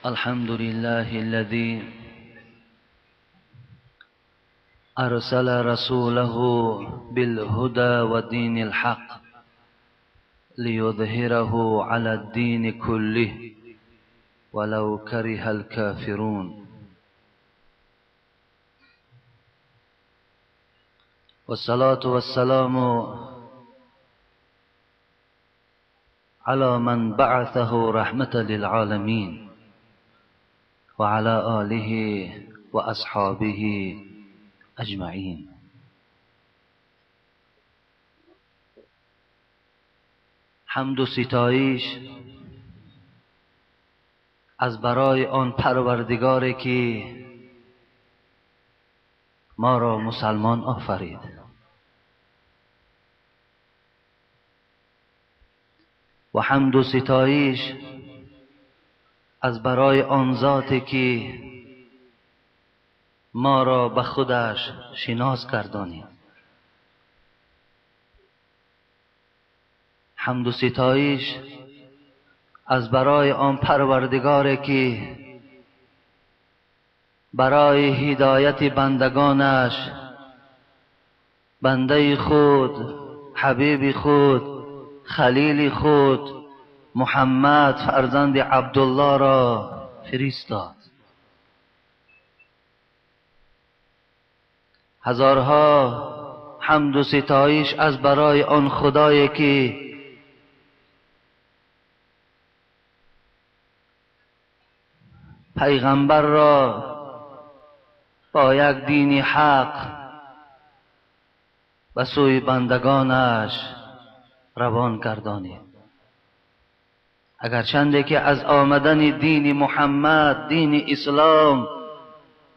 الحمد لله الذي أرسل رسوله بالهدى ودين الحق ليظهره على الدين كله ولو كره الكافرون. والصلاة والسلام على من بعثه رحمة للعالمين وعلى آله وأصحابه أجمعين. حمد و ستایش از برای آن پروردگاری که ما را مسلمان آفرید و حمد و ستایش از برای آن ذاتی که ما را به خودش شناس گردانید. حمد و ستایش از برای آن پروردگاری که برای هدایت بندگانش بنده خود، حبیب خود، خلیل خود محمد فرزند عبدالله را فرستاد. هزارها حمد و ستایش از برای آن خدایی که پیغمبر را با یک دین حق به سوی بندگانش روان گردانید. اگرچنده که از آمدن دین محمد، دین اسلام،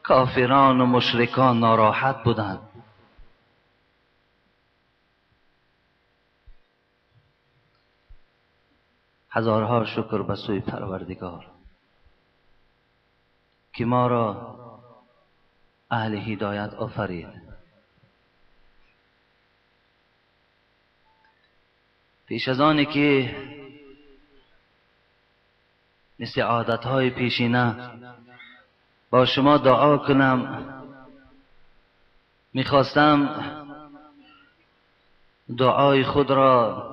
کافران و مشرکان ناراحت بودند. هزارها شکر به سوی پروردگار که ما را اهل هدایت آفرید. پیش از آنی که مثل عادتهای پیشینه با شما دعا کنم، میخواستم دعای خود را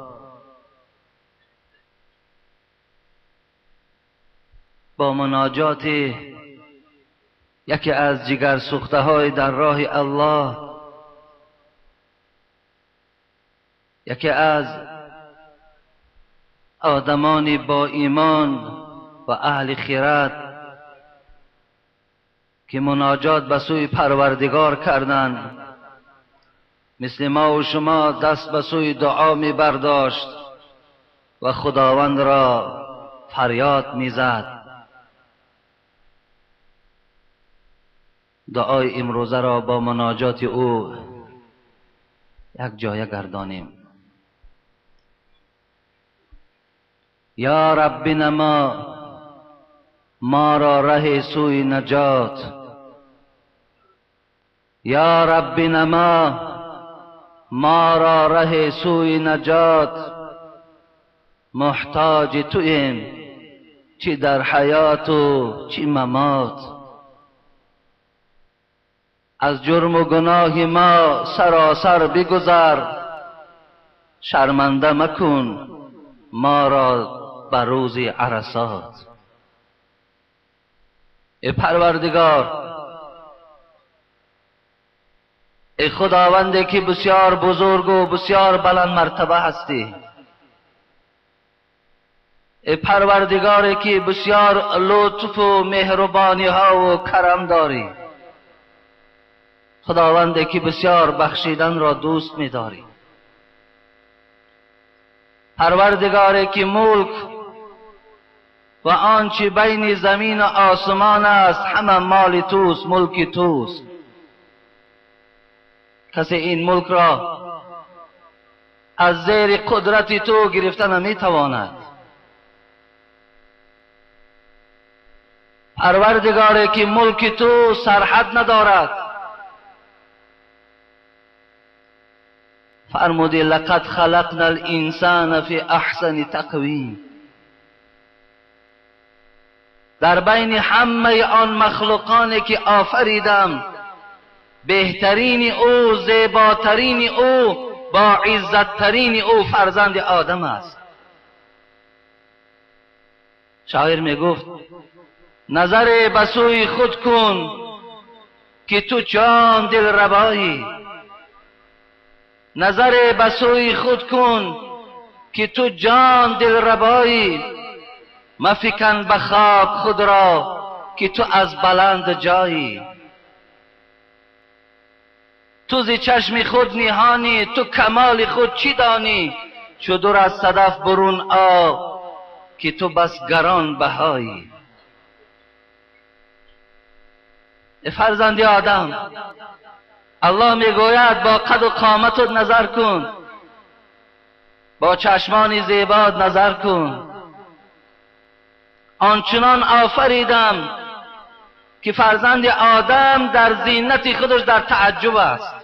با مناجات یکی از جگر سوخته های در راه الله، یکی از آدمان با ایمان و اهل خیرت که مناجات به سوی پروردگار کردند، مثل ما و شما دست به سوی دعا می برداشت و خداوند را فریاد می زد. دعای امروزه را با مناجات او یک جایه گردانیم. یا رب نما ما را ره سوی نجات، یا رب نما ما را ره سوی نجات، محتاج تویم چی در حیات و چی ممات. از جرم و گناه ما سراسر بگذر، شرمنده مکن ما را بر روز عرصات. ای پروردگار، ای خداوندی که بسیار بزرگ و بسیار بلند مرتبه هستی، ای پروردگاری که بسیار لطف و مهربانی ها و کرم داری، خداوندی که بسیار بخشیدن را دوست می داری، پروردگاری که ملک و آنچه بین زمین و آسمان است همه مال توست، ملک توست. کسی این ملک را از زیر قدرت تو گرفته نمیتواند. پروردگاری که ملک تو سرحد ندارد، فرمودی لقد خلقنا الانسان فی احسن تقویم. در بین همه آن مخلوقانی که آفریدم بهترین او، زیباترین او، با عزتترین او فرزند آدم است. شاعر می گفت نظر به سوی خود کن که تو جان دل ربایی، نظر به سوی خود کن که تو جان دل ربایی، مفکن به خاک خود را که تو از بلند جایی. تو ز چشم خود نهانی، تو کمال خود چی دانی، چو در از صدف برون آ که تو بس گران بهایی. فرزند آدم، الله میگوید با قد و قامتت نظر کن، با چشمان زیبات نظر کن. آنچنان آفریدم که فرزند آدم در زینت خودش در تعجب است.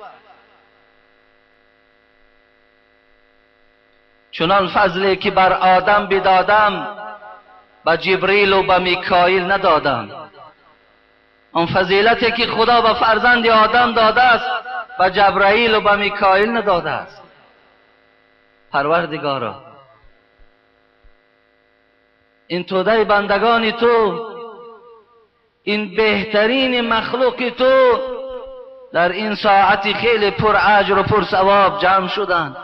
چنان فضلی که بر آدم بدادم به جبریل و به میکائیل ندادم. آن فضیلتی که خدا به فرزند آدم داده است به جبرائیل و به میکائیل نداده است. پروردگارا، این توده بندگان تو، این بهترین مخلوق تو در این ساعت خیلی پر اجر و پر ثواب جمع شدند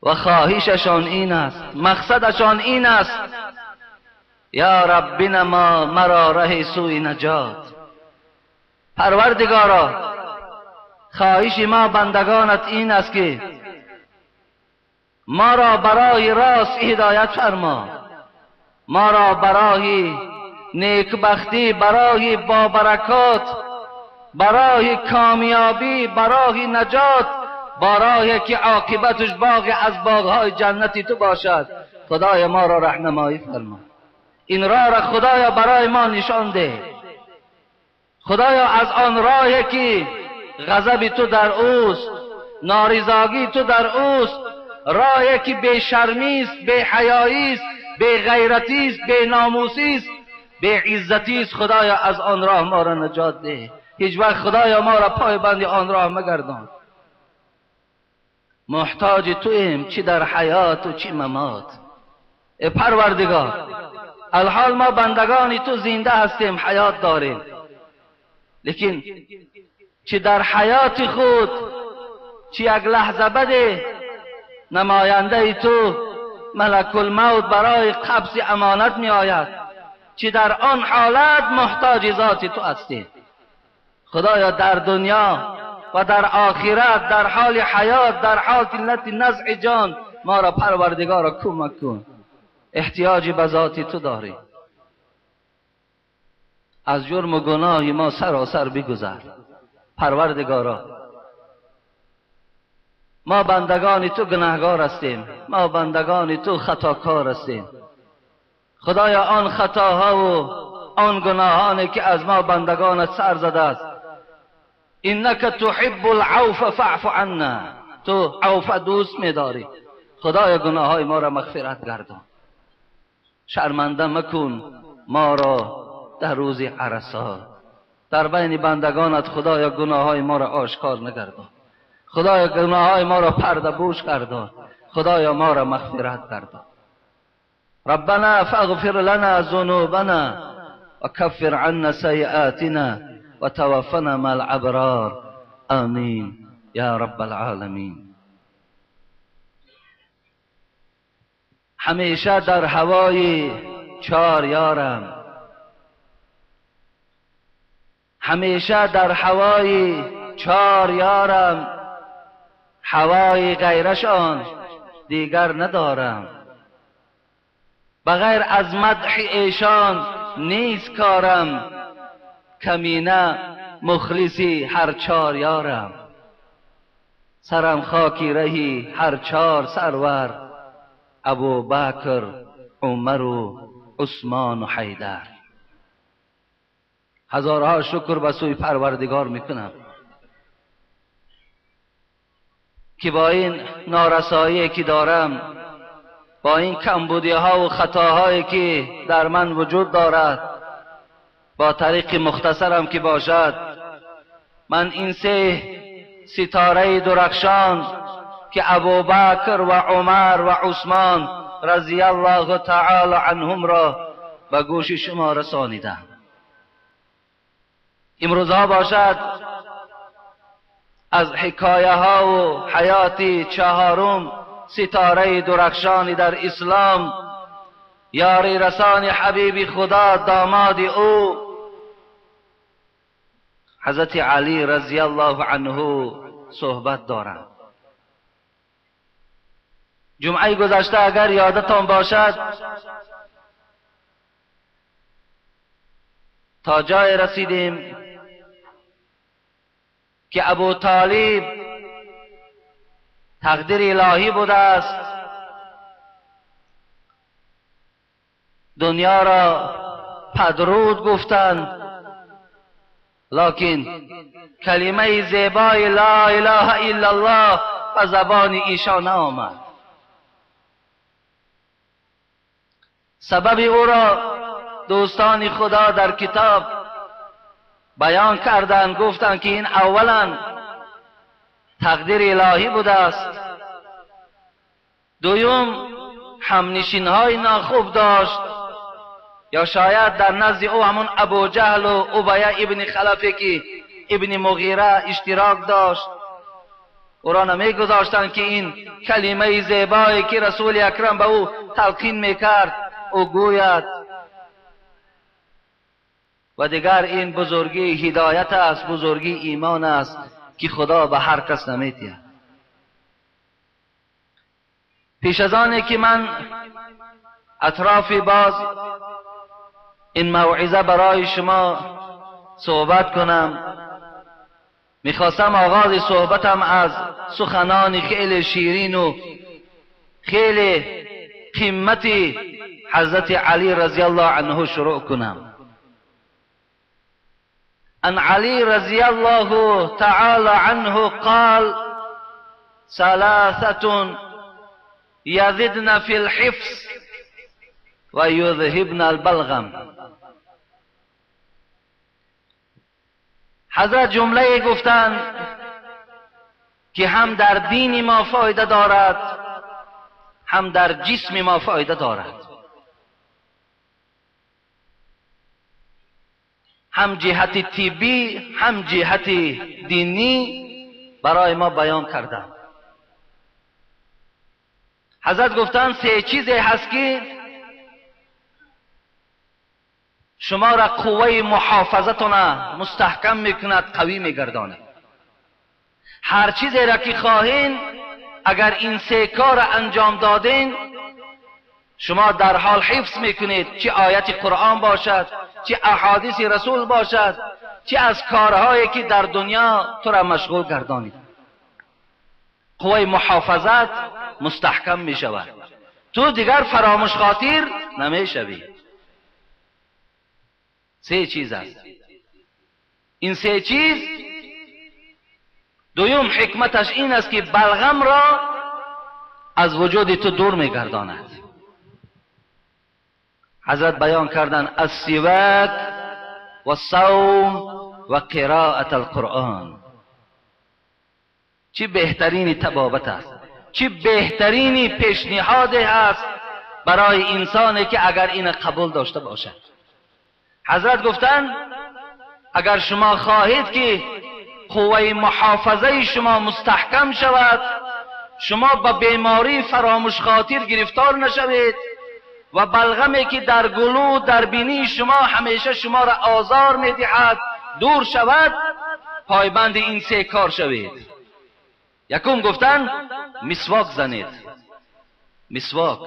و خواهششان این است، مقصدشان این است، یا رب بنما مرا ره سوی نجات. پروردگارا، خواهش ما بندگانت این است که ما را برای راست هدایت فرما، ما را برای نیکبختی، برای بابرکات، برای کامیابی، برای نجات، برای که عاقبتش باغ از باغهای جنتی تو باشد، خدای ما را رهنمایی فرما. این راه را خدایا برای ما نشان ده. خدایا از آن راهی که غضب تو در اوست، نارضایی تو در اوست، راهی که بی شرمی است، بی حیایی است، بی غیرتی است، بی ناموسی است، بی عزتی است، خدایا از آن راه ما را نجات ده. هیچ وقت خدایا ما را پای بند آن راه مگردان. محتاج تویم چی در حیات و چی ممات. ای پروردگار، الحال ما بندگان تو زنده هستیم، حیات داریم، لیکن چی در حیات خود، چی یک لحظه بده نماینده تو ملک الموت برای قبض امانت می آید، چی در آن حالت محتاج ذات تو هستیم. خدایا در دنیا و در آخرت، در حال حیات، در حال نزع جان، ما را پروردگار را کمک کن. احتیاج به ذات تو داریم. از جرم و گناه ما سراسر بگذر پروردگارا. ما بندگان تو گناهگار هستیم، ما بندگان تو خطاکار هستیم. خدایا آن خطاها و آن گناهانی که از ما بندگانت سر زده است، انک تحب العفو فاعف عنا، تو عفو دوست می‌داری، خدایا گناههای ما را مغفرت گردان. شرمنده مکن ما را در روز عرصات، در بین بندگانت خدایا گناههای ما را آشکار نگردان. خدایا گناههای ما را پرده پوش گردان. خدایا ما را مغفرت گردان. ربنا فاغفر لنا ذنوبنا وكفر عنا سيئاتنا وتوفنا مع الابرار، آمین یا رب العالمین. همیشه در هوای چار یارم، همیشه در هوای چار یارم، هوای غیرشان دیگر ندارم. بغیر از مدح ایشان نیست کارم، کمینه مخلصی هر چار یارم. سرم خاکی رهی هر چار سرور، ابو بکر، عمر و عثمان و حیدر. هزارها شکر به سوی پروردگار میکنم که با این نارسایی که دارم، با این کمبودی ها و خطاهایی که در من وجود دارد، با طریق مختصرم که باشد، من این سه ستاره درخشان که ابوبکر و عمر و عثمان رضی الله تعالی عنهم را به گوش شما رسانیدم. امروزها باشد از حکایه ها و حیات چهارم ستاره درخشانی در اسلام، یاری رسان حبیب خدا، داماد او حضرت علی رضی الله عنه صحبت دارم. جمعه گذشته اگر یادتان باشد تا جای رسیدیم که ابو طالب تقدیر الهی بوده است، دنیا را پدرود گفتند، لکن کلمه زیبای لا اله الا الله به زبان ایشان آمد. سبب او را دوستان خدا در کتاب بیان کردند، گفتند که این اولا تقدیر الهی بوده است، دوم همنشین های ناخوب داشت، یا شاید در نزد او همون ابو جهل و ابیه ابن خلفی که ابن مغیره اشتراک داشت، او را نمیگذاشتند که این کلمه زیبایی که رسول اکرم به او تلقین میکرد او گوید. و دیگر این بزرگی هدایت است، بزرگی ایمان است که خدا به هر کس نمیدهد. پیش از آنی که من اطراف باز این موعظه برای شما صحبت کنم، میخواستم آغاز صحبتم از سخنان خیلی شیرین و خیلی قیمتی حضرت علی رضی الله عنه شروع کنم. عن علی رضی الله تعالی عنه قال: ثلاثة یزدن فی الحفظ و یذهبن البلغم. حضرت جمله گفتند که هم در دین ما فایده دارد، هم در جسم ما فایده دارد، هم جهت طبی هم جهت دینی برای ما بیان کردند. حضرت گفتند سه چیزی هست که شما را قوه محافظتون مستحکم میکند، قوی میگرداند. هر چیزی را که خواهین اگر این سه کار را انجام دادین، شما در حال حفظ میکنید، چه آیت قرآن باشد، چه احادیث رسول باشد، چه از کارهایی که در دنیا تو را مشغول گردانید. قوه محافظت مستحکم میشود، تو دیگر فراموش خاطر نمیشوی. سه چیز است. این سه چیز، دوم حکمتش این است که بلغم را از وجود تو دور میگرداند. حضرت بیان کردن السواک و صوم و قراءة القرآن. چه بهترین طبابت است، چه بهترین پیشنهاد است برای انسانی که اگر این قبول داشته باشد. حضرت گفتند اگر شما خواهید که قوه محافظه شما مستحکم شود، شما به بیماری فراموش خاطر گرفتار نشوید و بلغمی که در گلو در بینی شما همیشه شما را آزار میدهد دور شود، پایبند این سه کار شوید. یکم گفتن مسواک زنید. مسواک،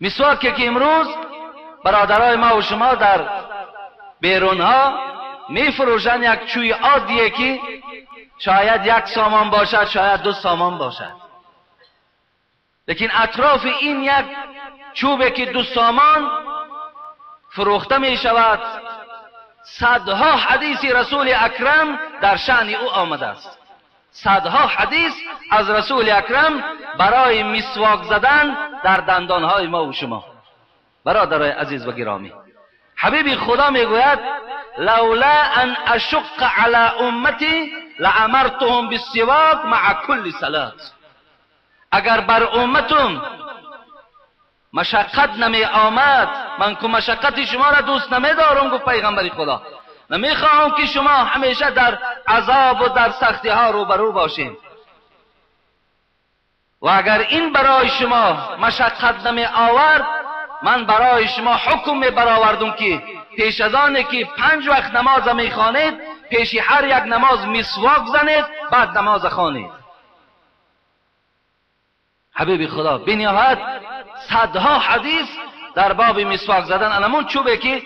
مسواک که امروز برادرای ما و شما در بیرونها میفروشند، یک چوی عادیه که شاید 1 سامان باشد، شاید 2 سامان باشد، لیکن اطراف این یک چوبه که 2 سامان فروخته می شود، صدها حدیث رسول اکرم در شأن او آمده است. صدها حدیث از رسول اکرم برای مسواک زدن در دندانهای ما و شما. برادرای عزیز و گرامی، حبیب خدا میگوید لولا ان اشق علی امتی لامرتهم بالسواک مع کل صلاة. اگر بر امتم مشقت نمی آمد، من که مشقت شما را دوست نمی دارم، گفت پیغمبر خدا، نمیخواهم که شما همیشه در عذاب و در سختی ها روبرو باشین، و اگر این برای شما مشقت نمی آورد، من برای شما حکم می برآوردم که پیش از آن که 5 وقت نماز میخوانید، پیش هر یک نماز مسواک زنید، بعد نماز خوانید. حبیب خدا بنهایت صدها حدیث در باب مسواک زدن. همون چوبه که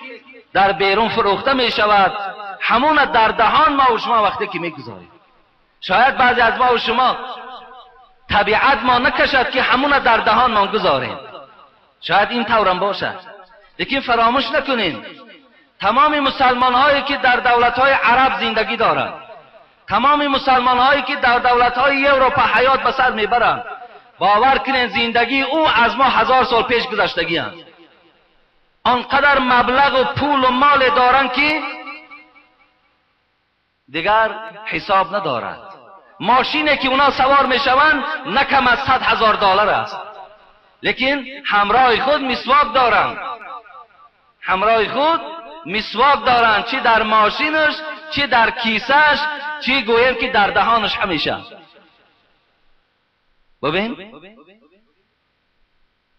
در بیرون فروخته می شود، همون در دهان ما و شما وقتی که میگذاریم. شاید بعضی از ما و شما طبیعت ما نکشد که همون در دهان ما گذاریم، شاید این طورم باشد، لیکن فراموش نکنین تمام مسلمان هایی که در دولت های عرب زندگی دارند، تمام مسلمان هایی که در دولت های اروپا حیات به سر میبرند، باور کنین زندگی او از ما 1000 سال پیش گذشتگی هست. آنقدر مبلغ و پول و مال دارند که دیگر حساب ندارد. ماشینی که اونا سوار میشوند نه کم از 100,000 دلار است، لیکن همراه خود مسواک دارند، همراه خود مسواک دارند، چی در ماشینش، چی در کیسهش، چی گویم که در دهانش همیشه. ببین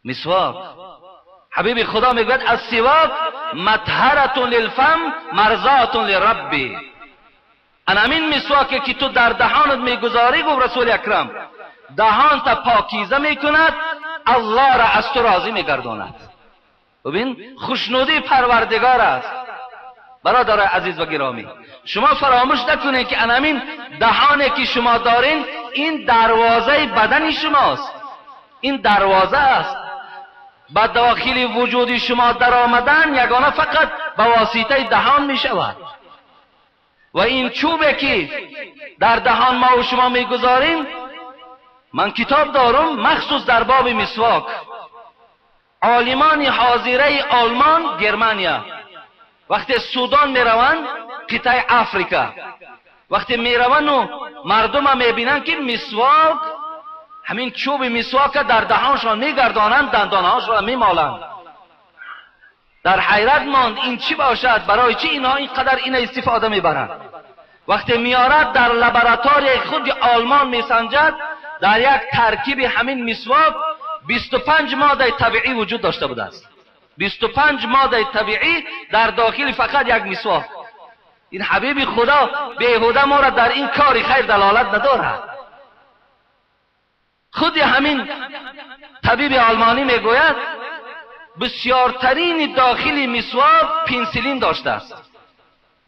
مسواک، حبیب خدا میگوید السواک مطهرة للفم مرضاة لربی. همین مسواکی که تو در دهانت میگذاری، گفت رسول اکرم، دهان تا پاکیزه میکند، الله را از تو راضی میگرداند. ببین خوشنودی پروردگار است. برادر عزیز و گرامی، شما فراموش نکنید که همین دهانی که شما دارین، این دروازه بدن شماست، این دروازه است. به داخل وجود شما در آمدن یگانه فقط به واسطه دهان می شود. و این چوبه که در دهان ما و شما میگذاریم، من کتاب دارم مخصوص در باب مسواک. عالمان حاضره آلمان، گرمانیا، وقتی سودان میروند، قطعه افریقا وقتی میروند و مردم میبینند که مسواک، همین چوب مسواک در دهانشان میگردانند، دندانهاشان میمالند، در حیرت ماند این چی باشد، برای چی اینها اینقدر این استفاده میبرند. وقتی میارد در لابراتوری خود آلمان میسنجد، در یک ترکیب همین مسواک 25 ماده طبیعی وجود داشته بوده است. 25 ماده طبیعی در داخل فقط یک مسواک. این حبیب خدا بیهوده ما را در این کار خیر دلالت ندارد. خود همین طبیب آلمانی میگوید بسیارترین داخل مسواک پنسیلین داشته است.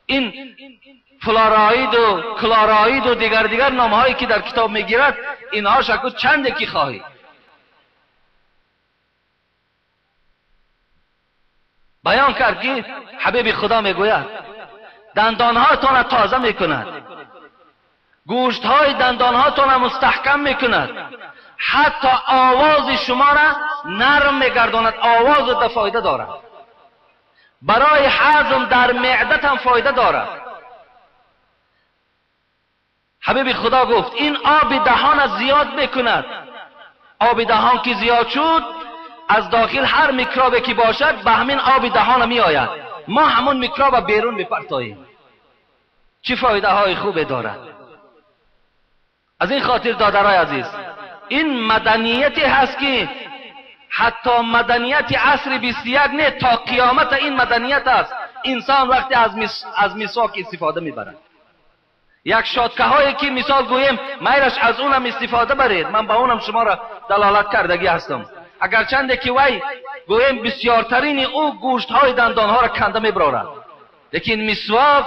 این فلوراید و کلوراید و دیگر نامهایی که در کتاب میگیرد، اینها شکو چند کی خواهی. بیان کرد که حبیب خدا میگوید دندانهاتان تازه میکند، گوشتهای دندانهاتان مستحکم میکند، حتی آواز شما را نرم میگرداند. آواز ده فایده دارد، برای هضم در معدت هم فایده دارد. حبیب خدا گفت این آب دهان زیاد میکند. آب دهان که زیاد شد، از داخل هر میکروبی که باشد به همین آب دهان می آید، ما همون میکروب بیرون میپرتاییم. چه فایده های خوبی دارد. از این خاطر دادرای عزیز، این مدنیتی هست که حتی مدنیت عصر 21 نه، تا قیامت این مدنیت است. انسان وقتی از مسواک استفاده میبرد، یک شاتکه هایی که مثال گوییم میرش از اونم استفاده برید، من با اونم شما را دلالت کردگی هستم. اگرچند که وی گوییم بسیارترین او گوشت های دندان ها را کنده میبرارد، لیکن مسواک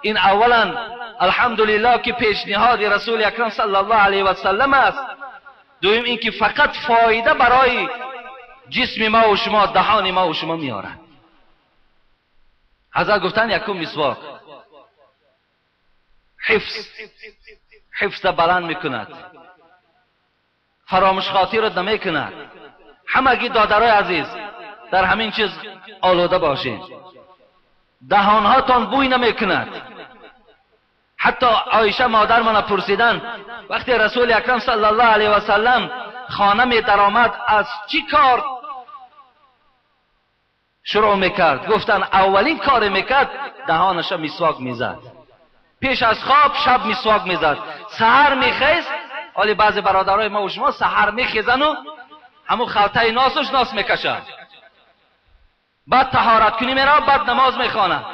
این اولا الحمدلله که پیشنهاد رسول اکرم صلی الله علیه و سلم است. دوم اینکه فقط فایده برای جسم ما و شما، دهان ما و شما میارد. حضرت گفتن یکم مسواک، حفظ، حفظ بلند میکند، فراموش خاطرت نمیکند. همگی دادرای عزیز در همین چیز آلوده باشین. دهانهاتان بوی نمیکند. حتی عایشه مادر من پرسیدن وقتی رسول اکرم صلی الله علیه و سلم خانه می درآمد از چی کار شروع میکرد؟ گفتن اولین کار میکرد دهانش مسواک میزد. پیش از خواب شب مسواک میزد، سحر میخیست. ولی بعضی برادرای ما و شما سحر میخیزن و همون خلطه ناسش ناس میکشن، بعد طهارت کنی میره، بعد نماز میخوانه.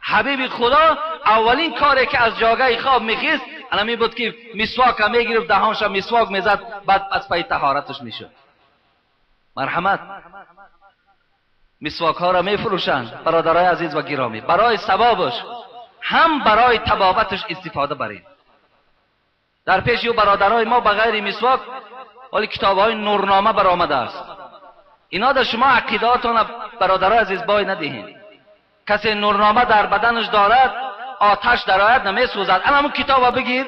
حبیب خدا اولین کاری که از جاگه خواب میخیست همی بود که مسواک میگرفت، دهانش مسواک میزد، بعد از پای طهارتش میشد. مرحمت، مسواک ها را میفروشند برادرای عزیز و گرامی، برای ثوابش هم برای طبابتش استفاده برید. در پیش او برادرای ما بغیر مسواک ولی کتاب های نورنامه برآمده است. اینا در شما عقیدهاتون برادرای عزیز بای ندهین. کسی نورنامه در بدنش دارد آتش درآید نمیسوزد. اما همون کتاب بگیر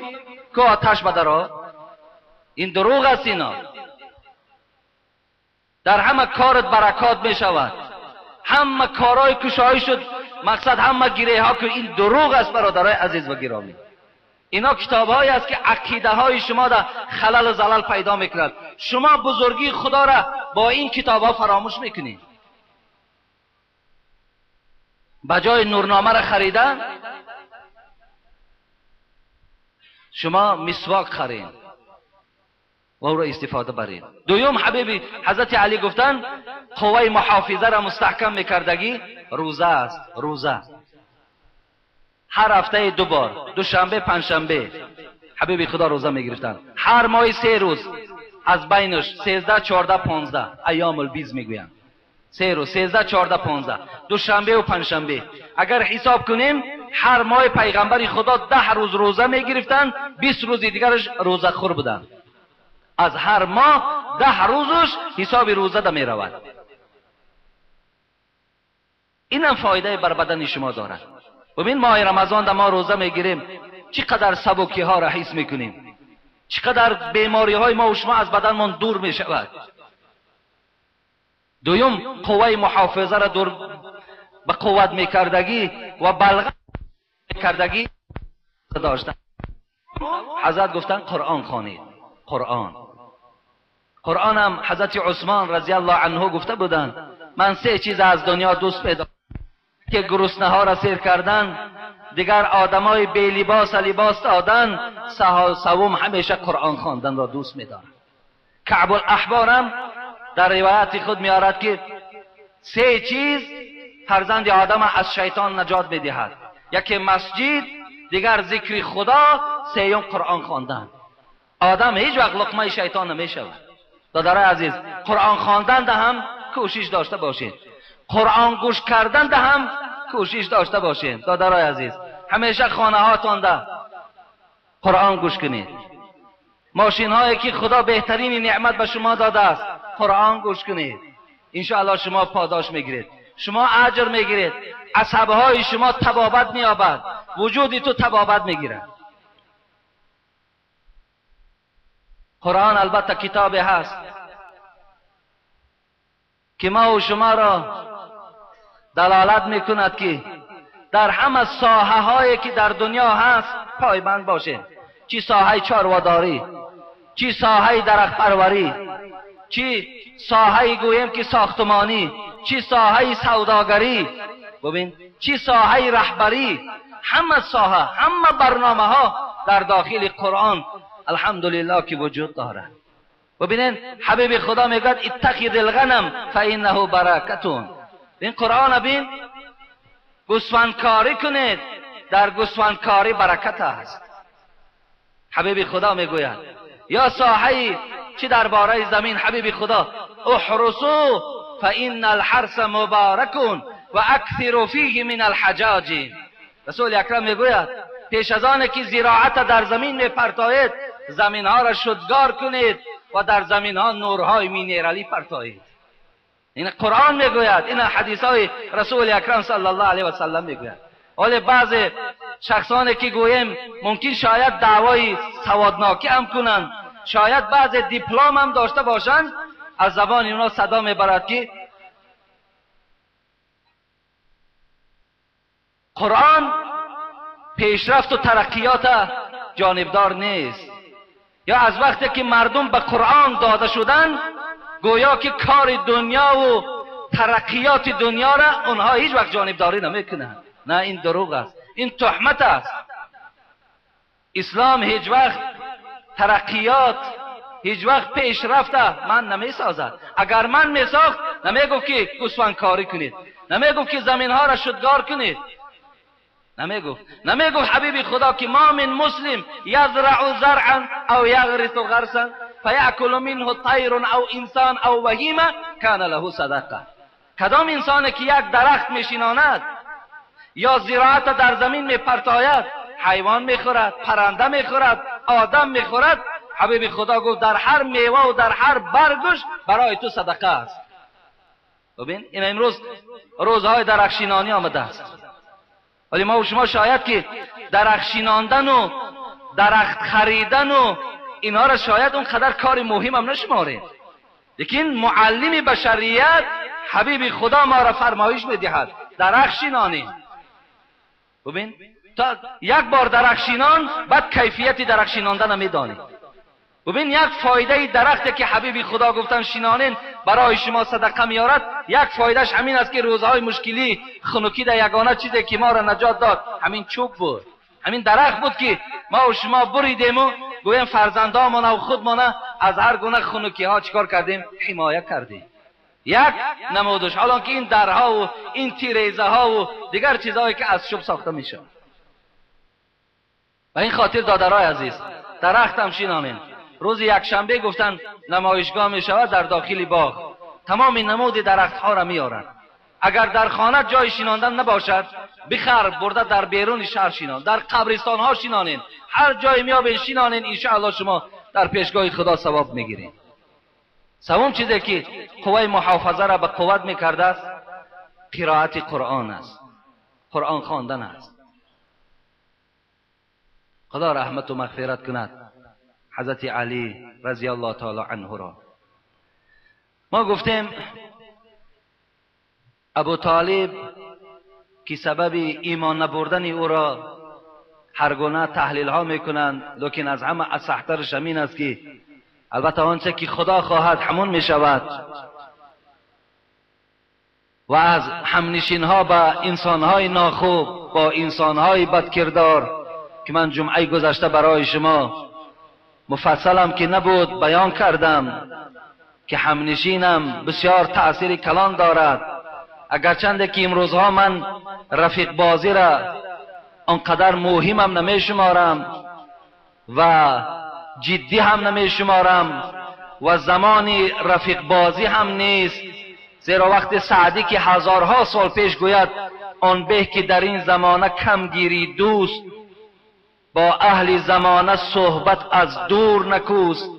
که آتش بدرآید. این دروغ است. اینا در همه کارت برکات می شود، همه کارهای کشایی شد مقصد همه گیره ها که این دروغ است برادرای عزیز و گرامی. اینا کتاب هایی است که عقیده های شما در خلل و زلل پیدا میکند. شما بزرگی خدا را با این کتاب ها فراموش میکنید. بجای نورنامه را خریدن شما مسواک خرید و او را استفاده برید. دوم حبیبی حضرت علی گفتن قوه محافظه را مستحکم میکردگی روزه است. روزه هر هفته دو بار، دوشنبه پنجشنبه حبیبی خدا روزه میگرفتن. هر ماه 3 روز از بینش 13 14 15 ایام البیض میگویند. 3 روز 13 14 15 دوشنبه و پنجشنبه. اگر حساب کنیم هر ماه پیغمبر خدا 10 روز روزه میگرفتن، 20 روز دیگرش روزه خور بودن. از هر ماه 10 روزش حساب روزه ده میرود. اینم فایده بر بدن شما دارد. ببین ماه رمضان ده ما روزه میگیریم چقدر سبکی ها را حس میکنیم، چقدر بیماری های ما و شما از بدنمان دور میشود. دوم قوه محافظه را دور به قوت میکردگی و بلغ میکردگی داشتن. حضرت گفتن قرآن خوانید. قرآن هم حضرت عثمان رضی الله عنه گفته بودند من 3 چیز از دنیا دوست پیدا که گرسنه ها را سیر کردن، دیگر آدمای بی لباس لباس دادن، سوم همیشه قرآن خواندن را دوست می‌دارم. کعب الاحبار هم در روایت خود میآورد که 3 چیز فرزند آدم از شیطان نجات می‌دهد، یکی مسجد، دیگر ذکر خدا، سیوم قرآن خواندن. آدم هیچ وقت لقمه شیطان نمی‌شود. دادرای عزیز قرآن خواندن ده هم کوشش داشته باشید، قرآن گوش کردن ده هم کوشش داشته باشید. دادرای عزیز همیشه خانه هاتان ده قرآن گوش کنید. ماشین هایی که خدا بهترین نعمت به شما داده است قرآن گوش کنید، انشاءالله شما پاداش میگیرید، شما اجر میگیرید، عصبهای شما طبابت مییابد، وجودی تو طبابت میگیرد. قرآن البته کتاب هست که ما و شما را دلالت میکند که در همه ساحه هایی که در دنیا هست پایبند باشه، چی ساحه چارواداری، چی ساحه درخت پروری، چی ساحه گوییم که ساختمانی، چی ساحه سوداگری، ببین چی ساحه رهبری، همه ساحه همه برنامه ها در داخل قرآن الحمدلله که وجود دارد. ببینین حبیب خدا میگوید اتخذ الغنم فانه برکتون. این قرآن ببین، گوسفندکاری کنید، در گوسفندکاری برکت است. حبیب خدا میگوید یا ساحه چی درباره زمین، حبیب خدا احرسوا فان الحرث مبارک و اکثروا فیه من الحجاج. رسول اکرم میگوید پیش از آن که زراعت در زمین میپرتایید زمین ها را شدگار کنید و در زمین ها نورهای مینرالی پرتایید. این قرآن میگوید، این حدیث های رسول اکرم صلی الله علیه و سلم میگوید. ولی بعض شخصانی که گوییم ممکن شاید دعوای سوادناکی هم کنند، شاید بعض دیپلم هم داشته باشند، از زبان اونا صدا میبرد که قرآن پیشرفت و ترقیات جانبدار نیست. یا از وقتی که مردم به قرآن داده شدن گویا که کار دنیا و ترقیات دنیا را اونها هیچ وقت جانبداری نمیکنند. نه، این دروغ است، این تهمت است. اسلام هیچ وقت ترقیات، هیچ وقت پیشرفت من نمیسازد. اگر من میساخت نمیگفت که گوسفندکاری کنید، نمیگفت که زمینها را شدگار کنید، نمیگفت حبیب خدا که ما من مسلم یزرع زرعا او یغرس غرسا فیأکل منه طیر او انسان او بهیمه کان له صدقه. کدام انسانی که یک درخت میشیناند یا زراعت در زمین میپرتاید، حیوان میخورد، پرنده میخورد، آدم میخورد، حبیب خدا گفت در هر میوه و در هر برگش برای تو صدقه است. ببین این امروز روزهای درخشینانی آمده است، ولی ما و شما شاید که درخت شیناندن و درخت خریدن و اینها را شاید اونقدر کار مهم هم نشماریم، لیکن معلم بشریت حبیب خدا ما را فرمایش میدهد درخت شینانیم. ببین تا یک بار درخت شینان، بعد کیفیت درخت شیناندن میدانی. ببین یک فایده درختی که حبیب خدا گفتن شینانین برای شما صدقه میارد، یک فایدهش همین است که روزهای مشکلی خنکی در یگانه چیزی که ما را نجات داد همین چوب بود، همین درخت بود که ما و شما بریدیم و گویم فرزندانمان و خودمان از هر گونه خنکی ها چیکار کردیم؟ حمایه کردیم. یک نمودش، حالا که این درها و این تیریزه ها و دیگر چیزهایی که از چوب ساخته میشه. و این خاطر دادرای عزیز درخت هم شینانین. روز یکشنبه گفتن نمایشگاه می شود در داخل باغ، تمام نمود درخت ها را میارند. اگر در خانه جای شیناندن نباشد بخر برده در بیرون شهر شینان، در قبرستان ها شینانین، هر جای میابین شینانین، انشاءالله شما در پیشگاه خدا ثواب میگیرین. سوم چیزی که قوه محافظه را به قوت میکرده است قرائت قرآن است، قرآن خواندن است. خدا رحمت و مغفرت کند حضرت علی رضی الله تعالی عنه را. ما گفتیم ابو طالب که سبب ایمان نبردن او را هر گونه تحلیل ها میکنند، لیکن از همه اصحترش همین است که البته آنچه که خدا خواهد همون میشود و از همنشین ها با انسان های ناخوب، با انسان های بدکردار که من جمعه گذشته برای شما مفصلم که نبود بیان کردم که همنشینم بسیار تأثیر کلان دارد. اگرچند که امروزها من رفیق بازی را آنقدر مهمم نمی شمارم و جدی هم نمی شمارم و زمانی رفیق بازی هم نیست، زیرا وقت سعدی که هزارها سال پیش گوید آن به که در این زمانه کم گیری دوست، با اهل زمانه صحبت از دور نکوست،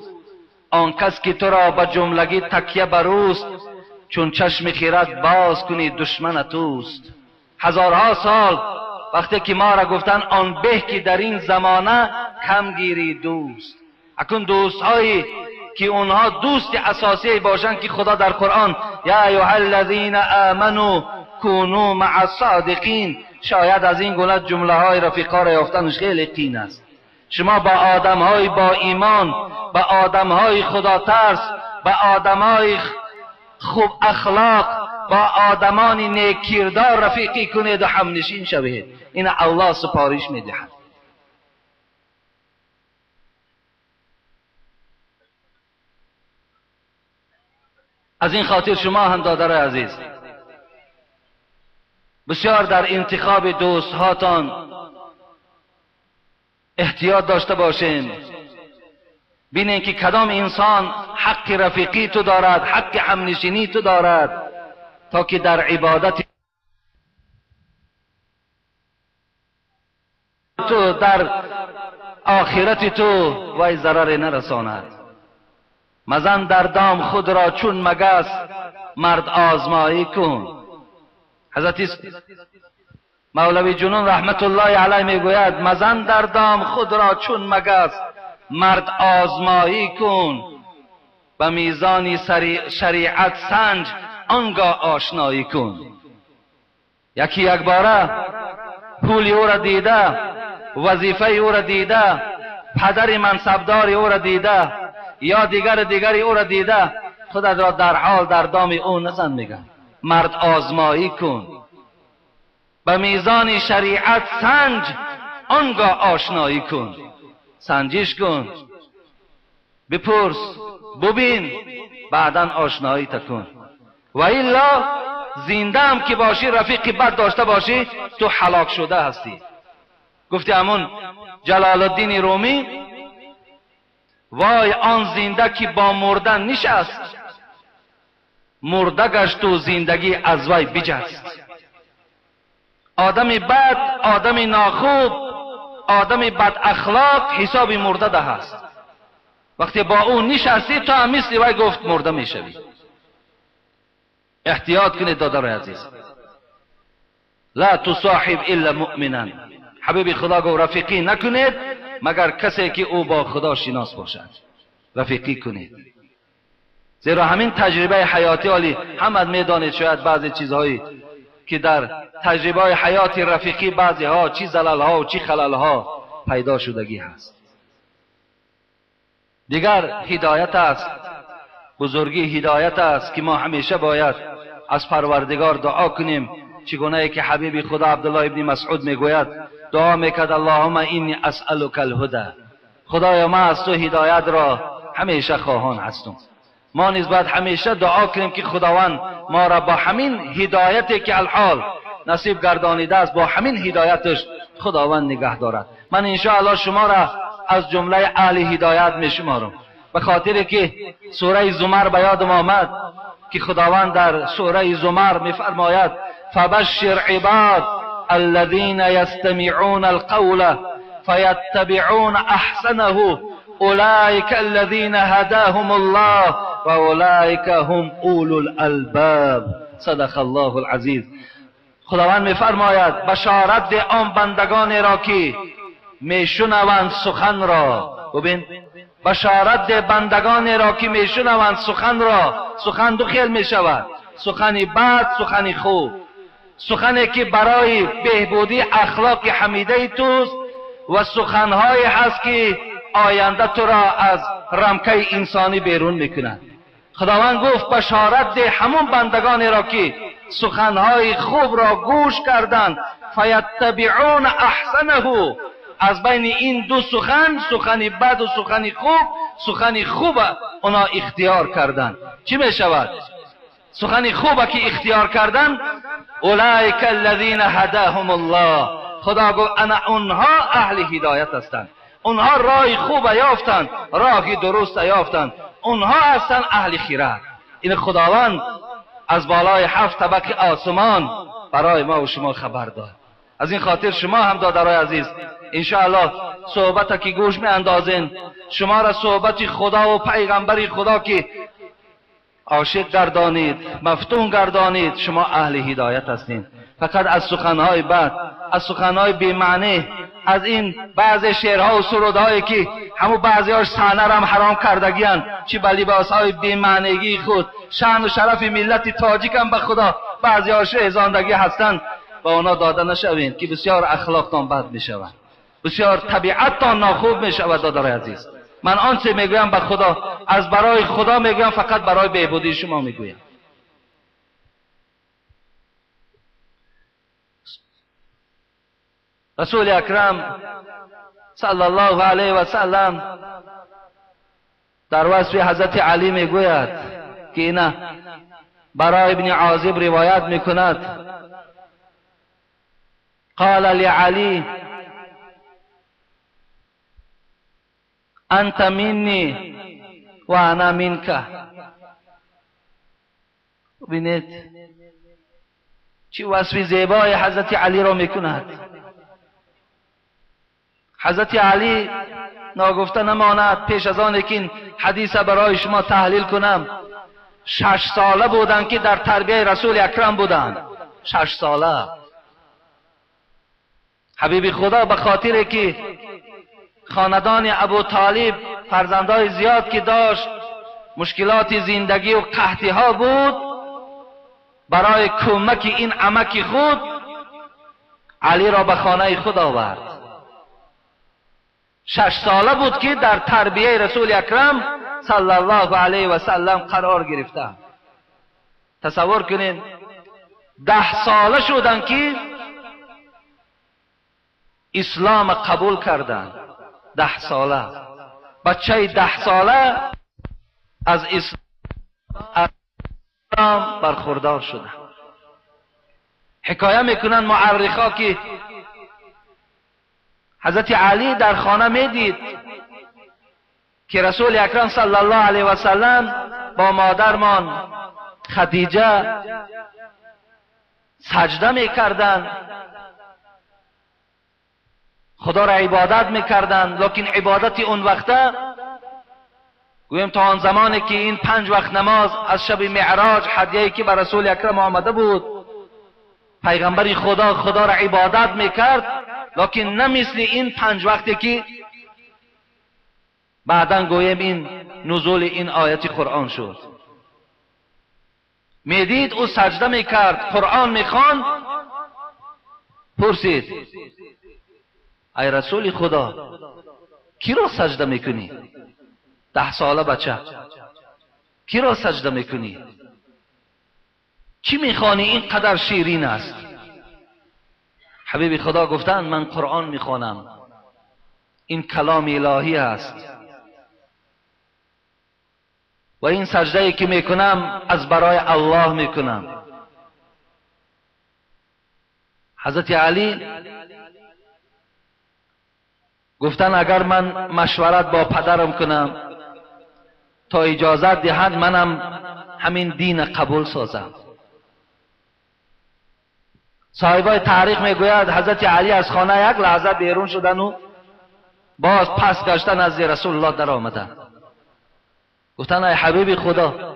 آن کس که تو را به جملگی تکیه بروست، چون چشم خیرت باز کنی دشمن توست. هزارها سال وقتی که ما را گفتن آن به که در این زمانه کم گیری دوست، اکنون دوست هایی که اونها دوست اساسی باشند که خدا در قرآن یا ایها الذین آمنوا کونوا مع الصادقین، شاید از این گونه جمله های رفیقا را یافتنش خیلی قین است. شما با آدم های با ایمان، با آدم های خدا ترس، با آدم های خوب اخلاق، با آدمان نیک کردار رفیقی کنید و همنشین شوید. این الله سپارش میدهد. از این خاطر شما هم دادر عزیز بسیار در انتخاب دوست هاتان احتیاط داشته باشین. بینین که کدام انسان حق رفیقی تو دارد، حق همنشینی تو دارد، تا که در عبادت تو، در آخرت تو وی ضرر نرساند. مزن در دام خود را چون مگس، مرد آزمایی کن. حضرت مولوی جنون رحمت الله علیه میگوید مزن در دام خود را چون مگس، مرد آزمایی کن، به میزان شریعت سنج، آنگاه آشنایی کن. یکی یک باره پول او را دیده، وظیفه او را دیده، پدر منصبدار او را دیده یا دیگر دیگری او را دیده، خودت را در حال در دام او نزن. میگن مرد آزمایی کن، به میزان شریعت سنج، آنگاه آشنایی کن. سنجش کن، بپرس، ببین، بعدا آشنایی تکن. و الا زنده هم که باشی، رفیقی بد داشته باشی، تو هلاک شده هستی. گفتی همون جلال الدین رومی، وای آن زنده که با مردن نشست، مرده گشت و زندگی از وی بجست. آدم بد، آدم ناخوب، آدم بد اخلاق حساب مرده ده هست. وقتی با او نشستی تو هم مثل وی گفت مرده میشوی. احتیاط کنید دادرای عزیز. لا تصاحب الا مؤمنا. حبیب خدا گفت رفیقی نکنید مگر کسی که او با خدا شناس باشد رفیقی کنید. زیرا همین تجربه حیاتی عالی همه میدانید، شاید بعضی چیزهایی که در تجربه حیاتی رفیقی بعضی ها چی زلل ها و چی خلل ها پیدا شدگی هست. دیگر هدایت است، بزرگی هدایت است که ما همیشه باید از پروردگار دعا کنیم. چگونه که حبیب خدا عبدالله ابن مسعود میگوید دعا میکرد اللهم اینی اسألک الهدی، خدایا من از تو هدایت را همیشه خواهان هستم. ما نیز باید همیشه دعا کنیم که خداوند ما را با همین هدایتی که الحال نصیب گردانیده است، با همین هدایتش خداوند نگه دارد. من انشاءالله شما را از جمله اهل هدایت میشمارم، به خاطر که سوره زمر به یادم آمد که خداوند در سوره زمر میفرماید فبشر عباد الذين يستمعون القول فيتبعون احسنه اولئك الذين هداهم الله و اولئك هم اولو الالباب. صدق الله العزیز. خداوند میفرماید بشارت ده آن بندگان را که میشنوند سخن را. ببین، بشارت ده بندگان را که میشنوند سخن را. سخن دو خیل میشود، سخن بد، سخن خوب. سخنی که برای بهبودی اخلاق حمیده توست و سخنهایی هست که آینده تو را از رمکه انسانی بیرون میکند. خداوند گفت بشارت ده همون بندگانی را که سخنهای خوب را گوش کردند، فیتبعون احسنه. از بین این دو سخن، سخن بد و سخن خوب، سخن خوب اونا اختیار کردند. چی میشود؟ سخن خوب که اختیار کردن، اولئک الذین هداهم الله. خدا گفت انا اونها اهل هدایت هستند، اونها راه خوب یافتند، راه درست یافتند، اونها هستند اهل خیرت. این خداوند از بالای 7 طبق آسمان برای ما و شما خبر داد. از این خاطر شما هم دادرای عزیز انشاءالله صحبت که گوش می اندازین، شما را صحبت خدا و پیغمبر خدا که عاشق گردانید، مفتون گردانید، شما اهل هدایت هستین. فقط از سخنهای بد، از سخنهای بی‌معنی، از این بعض شعرها و سرودهایی که همون بعضی‌هاش صحنه را هم حرام کردگی‌اند، چی به لباسهای بی‌معنیگی خود شأن و شرف ملت تاجیک هم به خدا بعضی‌هاش رهزاندگی هستند، با اونا داده نشوین که بسیار اخلاقتان بد میشود، بسیار طبیعتتان ناخوب میشود. دادرای عزیز، من آنچه میگویم به خدا از برای خدا میگویم، فقط برای بهبودی شما میگویم. رسول اکرم صلی الله علیه و سلم در وصف حضرت علی میگوید که اینا برای ابن عازب روایت میکند، قال لعلی انت منی و انا منک. ببینید چی وصف زیبای حضرت علی را میکند. حضرت علی ناگفته نماند، پیش از آن که این حدیث برای شما تحلیل کنم، 6 ساله بودند که در تربیه رسول اکرم بودند. 6 ساله. حبیب خدا به خاطر که خاندان ابو طالب فرزندای زیاد که داشت، مشکلات زندگی و قحطی ها بود، برای کمک این عمک خود علی را به خانه خود آورد. 6 ساله بود که در تربیه رسول اکرم صلی الله علیه و سلم قرار گرفته. تصور کنین 10 ساله شدن که اسلام قبول کردن. 10 ساله، بچه 10 ساله از اسلام برخوردار شده. حکایه میکنن معرخا که حضرت علی در خانه میدید که رسول اکرم صلی الله علیه و سلم با مادرمان خدیجه سجده میکردند، خدا را عبادت میکردند. لیکن عبادت اون وقته، گویم تا آن زمانی که این 5 وقت نماز از شب معراج هدیه‌ای که بر رسول اکرم آمده بود، پیغمبر خدا خدا را عبادت میکرد، لیکن نه مثل این 5 وقتی که بعدا گویم این نزول این آیت قرآن شد. میدید او سجده میکرد، قرآن میخواند. پرسید ای رسول خدا کی را سجده میکنی؟ 10 ساله بچه کی را سجده میکنی؟ چی میخوانی اینقدر شیرین است؟ حبیب خدا گفتند من قرآن میخوانم، این کلام الهی است و این سجده که میکنم از برای الله میکنم. حضرت علی گفتن اگر من مشورت با پدرم کنم تا اجازت دهند منم همین دین قبول سازم. صاحبای تاریخ میگوید حضرت علی از خانه یک لحظه بیرون شدن و باز پس گشتن از رسول الله در آمدن. گفتن ای حبیب خدا،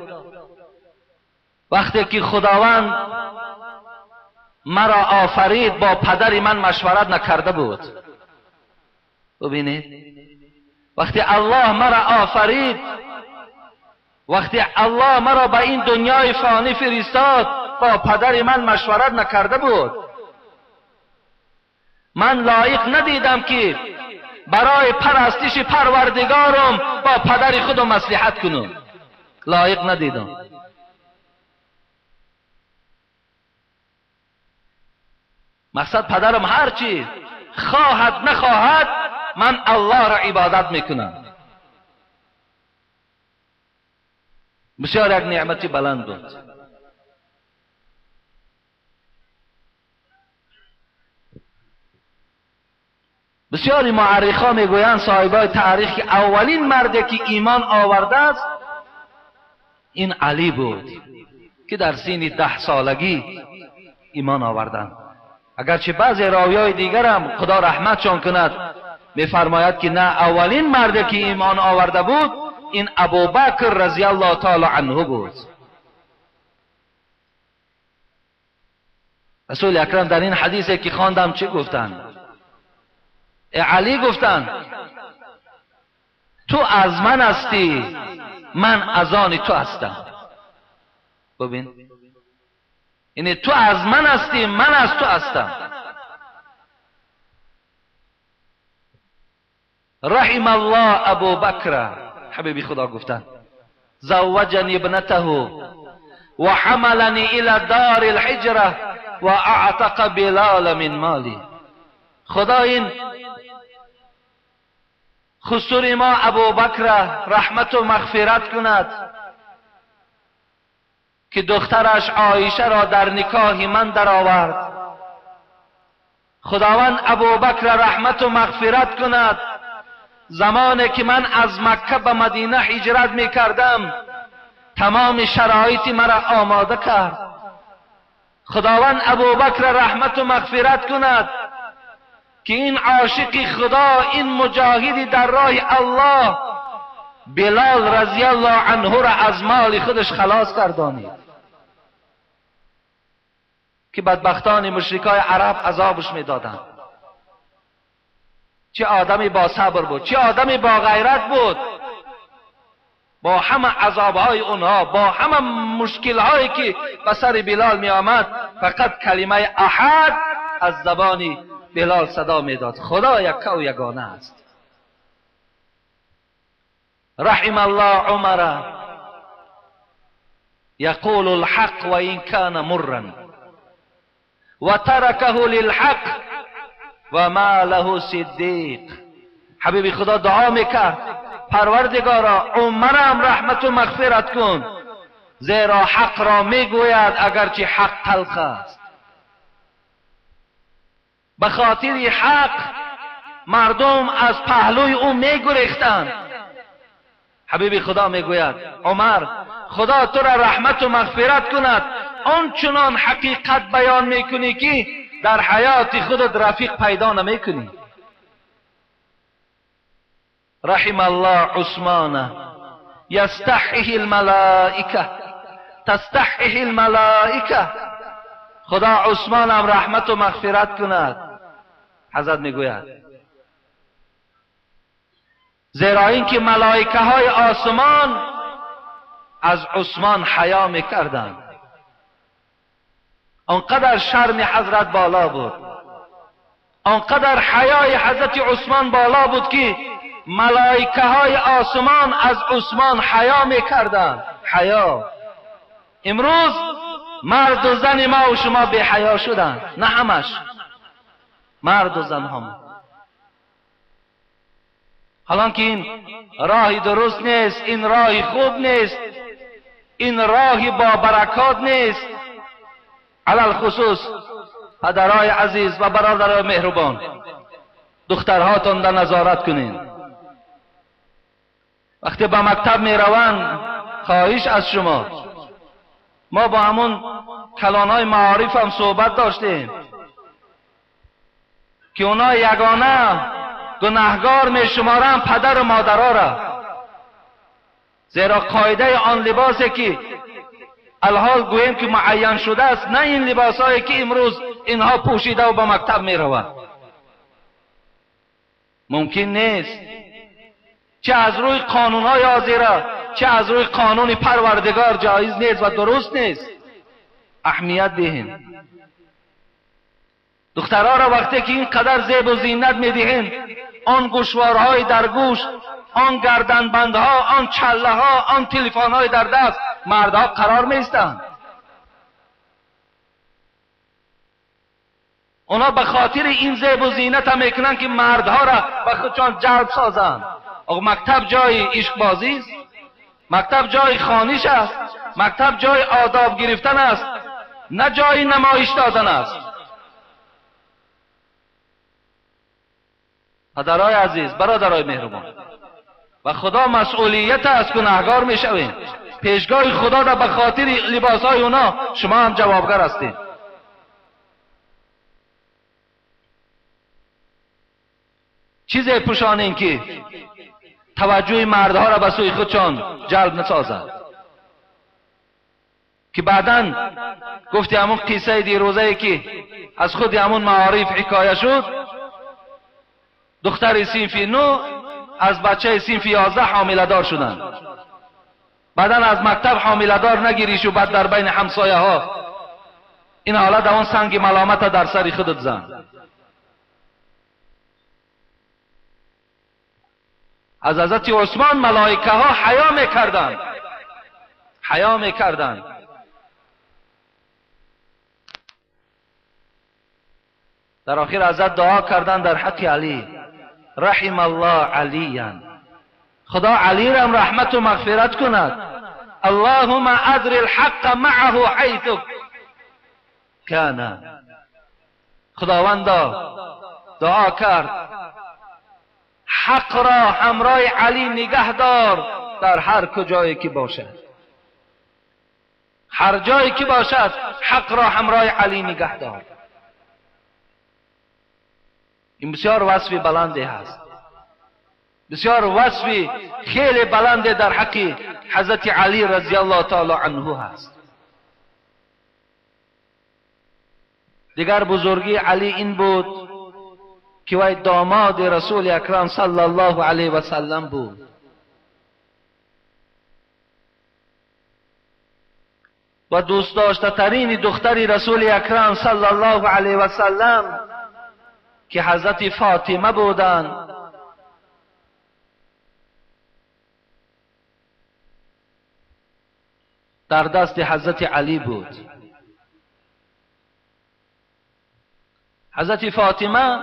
وقتی که خداوند مرا آفرید با پدر من مشورت نکرده بود. ببینید وقتی الله مرا آفرید، وقتی الله مرا به این دنیای فانی فرستاد، با پدر من مشورت نکرده بود. من لایق ندیدم که برای پرستش پروردگارم با پدر خودم مصلحت کنم، لایق ندیدم. مقصد پدرم هرچی خواهد نخواهد من الله را عبادت میکنم. بسیار یک نعمتی بلند بود. بسیاری معرخا میگویند صاحبای تاریخ که اولین مردی که ایمان آورده است این علی بود که در سن 10 سالگی ایمان آوردند. اگرچه بعضی راویای دیگر هم خدا رحمتشان کند میفرماید که نه، اولین مردی که ایمان آورده بود این ابوبکر رضی الله تعالی عنه بود. رسول اکرم در این حدیثی که خواندم چه گفتند؟ علی گفتند تو از من هستی، من از آن تو هستم. ببین، یعنی تو از من هستی، من از تو هستم. رحم الله ابو بکر، حبیبی خدا گفتند زوجنی ابنته و حملنی الى دار الحجره و اعتق بلال من مالی. خدا این خسور ما ابو بکر رحمت و مغفرت کند که دخترش عایشه را در نکاح من درآورد. خداوند ابو بکر رحمت و مغفرت کند، زمانی که من از مکه به مدینه هجرت می کردم تمام شرایط مرا آماده کرد. خداوند ابو بکر رحمت و مغفرت کند که این عاشق خدا، این مجاهدی در راه الله، بلال رضی الله عنه را از مال خودش خلاص گردانید که بدبختان مشرکای عرب عذابش میدادند. چه آدمی با صبر بود، چه آدمی با غیرت بود. با همه عذابهای اونها، با همه مشکلهایی که به سر بلال می آمد، فقط کلمه احد از زبان بلال صدا میداد. خدا یک و یگانه است. رحم الله عمر یقول الحق و این کان مرا و ترکه للحق و ما له صدیق. حبیب خدا دعا میکرد پروردگارا عمرم رحمت و مغفرت کن، زیرا حق را میگوید اگرچه حق تلخ است. به خاطر حق مردم از پهلوی او میگریختند. حبیب خدا میگوید عمر خدا تو را رحمت و مغفرت کند، آنچنان حقیقت بیان میکنی که در حیات خودت رفیق پیدا نمیکنی. رحم الله عثمان یستحیه الملائکه تستحیه الملائکه. خدا عثمان هم رحمت و مغفرت کند. حضرت میگوید زیرا اینکه ملائکه های آسمان از عثمان حیا میکردند. آنقدر شرم حضرت بالا بود، آنقدر حیای حضرت عثمان بالا بود که ملائکه های آسمان از عثمان حیا میکردند. حیا. امروز مرد و زن ما و شما بی حیا شدند، نه همش، مرد و زن هم. حالا که این راه درست نیست، این راه خوب نیست، این راه با برکات نیست. علی الخصوص پدرای عزیز و برادرای مهربان، دخترهاتون در نظارت کنین. وقتی به مکتب می روند، خواهش از شما، ما با همون کلانهای معارف هم صحبت داشتیم که اونا یگانه گناهگار می شمارند پدر و مادرها را، زیرا قاعده آن لباسی که الحال گوییم که معین شده است، نه این لباس هایی که امروز اینها پوشیده و به مکتب می روند. ممکن نیست، چه از روی قانون های حاضره چه از روی قانون پروردگار جایز نیست و درست نیست. اهمیت دهین دخترها را وقتی که اینقدر زیب و زینت میدهین، آن گوشوارهای در گوش، آن گردنبندها، آن چله ها، آن تلفن های در دست، مردها قرار میستند. اونا به خاطر این زیب و زینت هم میکنن که مردها را به خودشان جلب سازند. آقا مکتب جای عشق بازی است، مکتب جای خوانش است، مکتب جای آداب گرفتن است، نه جای نمایش دادن است. پدرای عزیز، برادرای مهربان، و خدا مسئولیت است، گناهگار میشویم. پیشگاه خدا را به خاطر لباسهای اونا شما هم جوابگر هستید. چیزی پوشانین که توجه مردها را به سوی خودشان جلب نسازد، که بعداً گفتی همون قصه دیروزه که از خود همون معارف حکایه شد، دختر صنف 9 از بچه صنف 11 حامله دار شدند. بعدا از مکتب حامله دار نگیریش و بعد در بین همسایه ها این حالت اون سنگ ملامت در سر خودت زن. از حضرت عثمان ملائکه ها حیا میکردند، حیا میکردند. در آخر حضرت دعا کردند در حق علی، رحم الله علیا، خدا علی را رحمت و مغفرت کند. اللهم ادر الحق معه حیث کان. خداوندا دعا کرد حق را همراه علی نگه دار در هر کجایی که باشد، هر جایی که باشد حق را همراه علی نگه دار. این بسیار وصف بلندی هست، بسیار وصف خیلی بلند در حق حضرت علی رضی الله تعالی عنه هست. دیگر بزرگی علی این بود که وی داماد رسول اکرم صلی الله علیه و سلم بود. و دوست داشته ترین دختر رسول اکرم صلی الله علیه و سلم که حضرت فاطمه بودند، در دست حضرت علی بود. حضرت فاطمه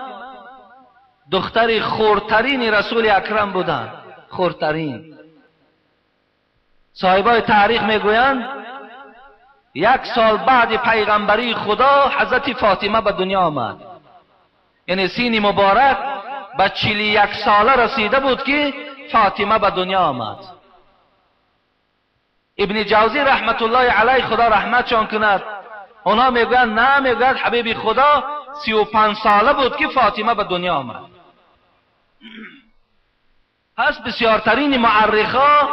دختر خردترین رسول اکرم بودند، خردترین. صاحبای تاریخ میگویند یک سال بعد پیغمبری خدا حضرت فاطمه به دنیا آمد، یعنی سین مبارک به 41 ساله رسیده بود که فاطمه به دنیا آمد. ابن جوزی رحمت الله علیه، خدا رحمتشان کند، اونا میگویند نه، میگوید حبیب خدا 35 ساله بود که فاطمه به دنیا آمد. پس بسیارترین معرخا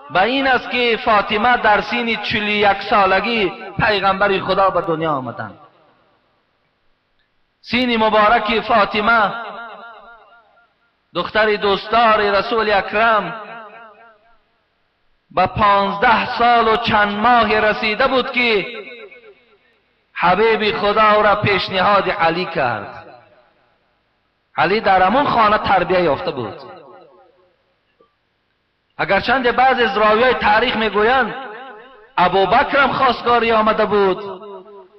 به این است که فاطمه در سین 41 سالگی پیغمبر خدا به دنیا آمدند. سین مبارک فاطمه دختر دوستدار رسول اکرم به 15 سال و چند ماه رسیده بود که حبیب خدا را پیشنهاد علی کرد. علی در همون خانه تربیه یافته بود. اگرچند بعض از راویای تاریخ میگویند ابوبکر هم خواستگاری آمده بود،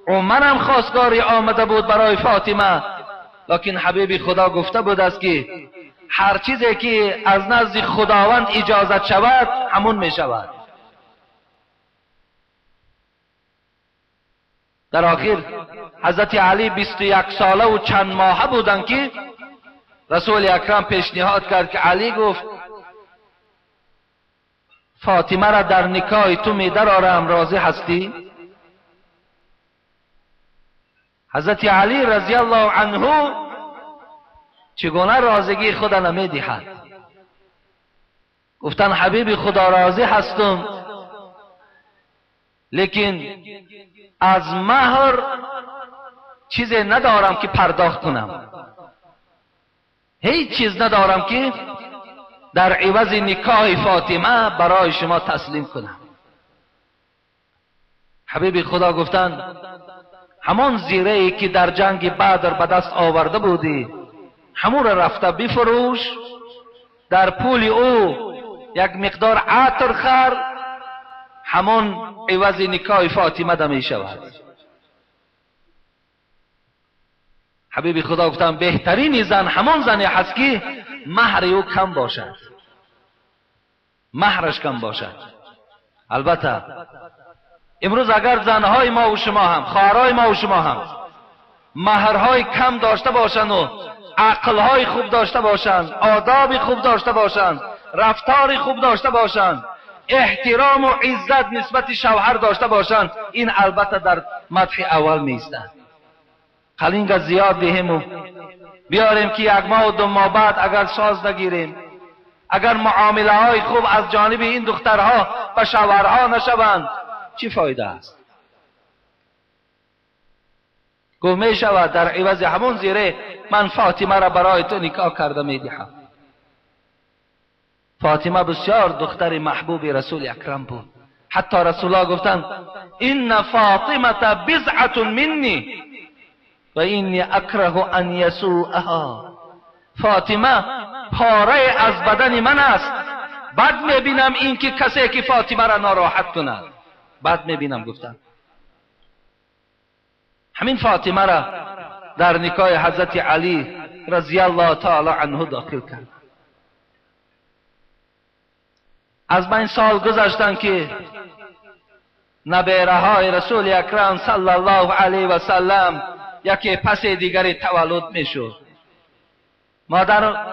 عمر هم خواستگاری آمده بود برای فاطمه، لکن حبیب خدا گفته بود است که هر چیزی که از نزد خداوند اجازت شود همون می شود. در آخر حضرت علی 21 ساله و چند ماهه بودند که رسول اکرم پیشنهاد کرد که علی گفت فاطمه را در نکاح تو می درآرم، راضی هستی؟ حضرت علی رضی الله عنه چگونه راضگی خود را نمی دهد؟ گفتن حبیب خدا راضی هستم، لیکن از مهر چیزی ندارم که پرداخت کنم، هیچ چیز ندارم که در عوض نکاح فاطمه برای شما تسلیم کنم. حبیب خدا گفتند همان زیره ای که در جنگ بدر به دست آورده بودی همون را رفته بفروش، در پول او یک مقدار عطر خر، همون عوض نکاح فاطمه ده می شود. حبیب خدا گفتم بهترین زن همون زنی هست که مهر او کم باشد، مهرش کم باشد. البته امروز اگر زنهای ما و شما هم، خواهرای ما و شما هم مهرهای کم داشته باشند و عقلهای خوب داشته باشند، آداب خوب داشته باشند، رفتار خوب داشته باشند، احترام و عزت نسبت شوهر داشته باشند، این البته در مدح اول می ایستد. قلینگ زیاد دهیم و بیاریم که یک ماه و 2 ماه بعد اگر ساز نگیریم، اگر معامله های خوب از جانب این دخترها به شوهرها نشوند، چی فایده است؟ گفت می شود در عوض همون زیره من فاطمه را برای تو نکاح کرده می دهم. فاطمه بسیار دختر محبوب رسول اکرم بود. حتی رسول الله گفتند ان فاطمه بضعة منی و اینی اکره ان یسوءها. فاطمه پاره از بدن من است، بد میبینم این که کسی که فاطمه را ناراحت کند، بد میبینم. گفتند همین فاطمه را در نکاح حضرت علی رضی الله تعالی عنه داخل کرد. از 5 سال گذشتند که نبیره های رسول اکرم صلی الله علیه و سلم یکی پس دیگری تولد میشد. مادر